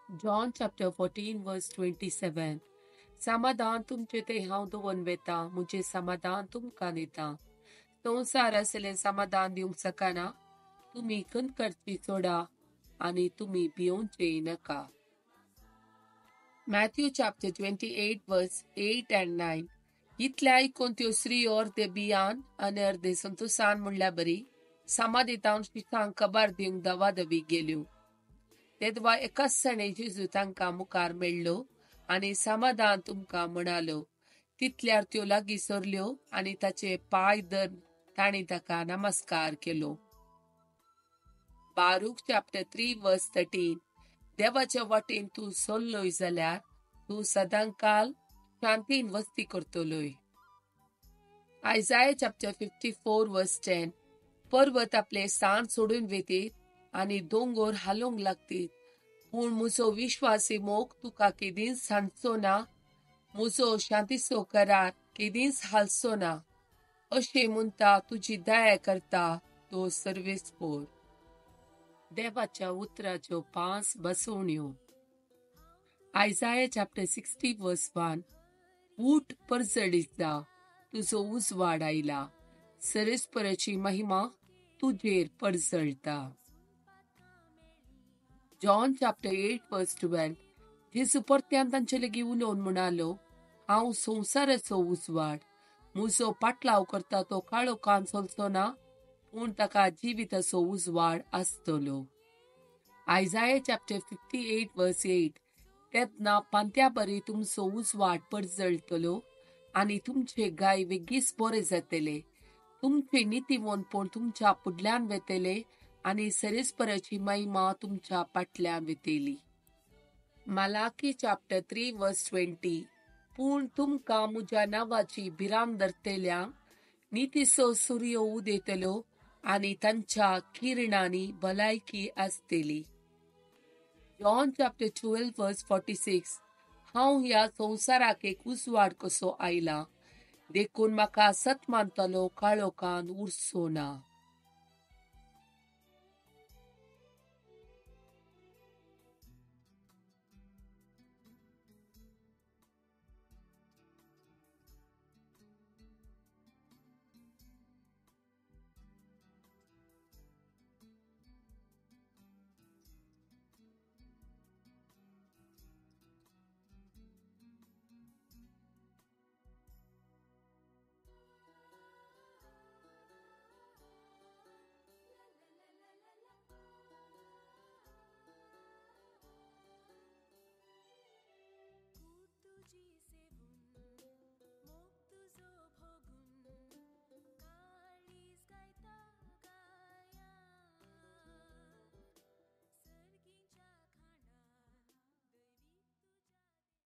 John chapter 14 verse 27. समाधान तुमचे ते हांव दवरून वेता, म्हजें समाधान तुमकां दिता. संवसार आसलें समाधान दिवंक शकना. तुमी खंत करची सोडा आनी तुमी भियोवचे नाका. Matthew chapter 28 verse 8 and 9. इतलें आयकून त्यो स्त्रियो अर्दे बियान आनी अर्दे संतोसान म्हणल्यार बरी समाधितावन शिसांक खबर दिवंक दवादवी गेल्यो. तेदवा एकाच सणे जेजू तांकां मुखार मेळ्ळो आनी समाधान तुमकां म्हणालो. तितल्यार त्यो लागीं सरल्यो आनी ताचे पांय धरून तांणी ताका नमस्कार केलो. Baruch chapter 3 verse 13. देवाच्या वाटेन तूं सोल्लोय जाल्यार तूं सदांकाल शांतीन वस्ती करतलोय. Isaiah chapter 54 verse 10. पर्वत आपले स्थान सोडून वेतीत आनी दोंगोर हालोवंक लागतीत, पूण म्हजो विश्वासी मोग तुका केदींच सांडचो ना, म्हजो शांतीचो करार केदींच हालचो ना. अशें म्हणटा तुजी दया करता तो सर्वेस्पोर. देवाच्या उतराच्यो 5 बसवण्यो. Isaiah chapter 60 verse 1. ऊठ परजळीत जा, तुजो उजवाड आयला, सरेस्पराची महिमा तुजेर परजळटा. John chapter 8 verse 12. जेजू परत्यान तांचे लागीं उलोवन म्हणालो, हांव संवसाराचो उजवाड. म्हजो पाटलाव करता तो काळोखान चलचो ना, पूण ताका जिविताचो उजवाड आसतलो. Isaiah chapter 58 verse 8. तेन्ना पांत्या बरी तुमचो उजवाड परजळटलो आनी तुमचे गाय वेगीच बरे जातले. तुमचे नितीवंतपण तुमच्या फुडल्यान वेतले आनी सरेस्पराची महिमा तुमच्या फाटल्यान वेतली. Malachi chapter 3 verse 20. पूण तुमकां म्हज्या नांवाची भिरांत धरतल्यांक नितीचो सूर्य उदेतलो आनी तांच्या किरणांनी भलायकी आसतली. John chapter 12 verse 46. हांव ह्या संवसाराक एक उजवाड कसो आयला, देखून म्हाका सत मानतलो काळोखान उरचो ना.